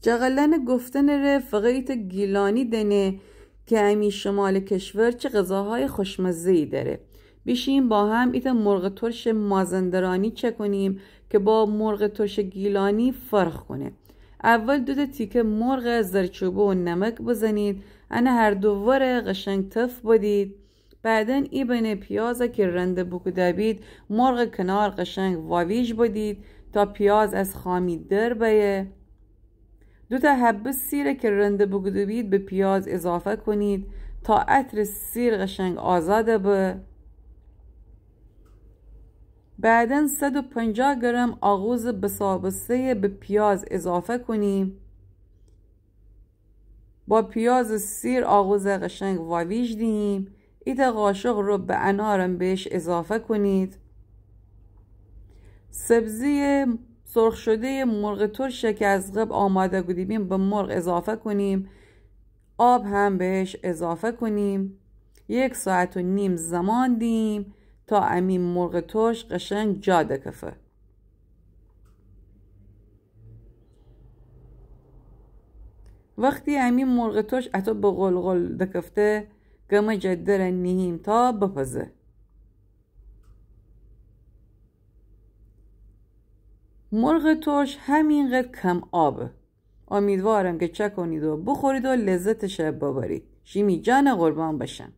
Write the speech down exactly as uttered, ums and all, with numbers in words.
جغلانٚ گفتنٚ ره فقط ایتأ گیلانی دأنه که امی شمالٚ کشور چه غذاهای خوشمزه‌یی دأره. بیشیم با هم ایتأ مرغ ترشٚ مازندرانی چأکونیم که با مرغ ترشٚ گیلانی فرق کونه. اول دوتأ تیکه مرغ زرچوبه و نمک بزنید، انه هر دو وره قشنگ تف بدید. بعداً ایبأنه پیازه که رنده بوکوده‌بید مرغٚ کنار قشنگ واویج بدید تا پیاز از خامی در بأیه. دوتأ حبه سیره که رنده بوکوده‌بید به پیاز اضافه کنید تا عطرٚ سیر قشنگ آزاده به. بعداً صد و پنجاه گرم آغوزٚ بسابسه‌یه به پیاز اضافه کنیم. با پیازٚ سیر آغوزه قشنگ واویج دیهیم. ایتأ قاشق رب انارم بهش اضافه کنید. سبزی سرخ شده‌یٚ مرغ ترشه که از قبل آماده کوده‌بیم به مرغ اضافه کنیم. آب هم بهش اضافه کنیم. یک ساعت و نیم زمان دیهیم تا امی مرغ ترش قشنگ جا دکفه. وختی امی مرغ ترش اطو به قلقل دکفته، گمجه در نیهیم تا بپزه. مرغ ترش همینقدر کم آبه. امیدوارم که چأکونید و بخورید و لذتش ببرید. شیمی جان قربان بشم.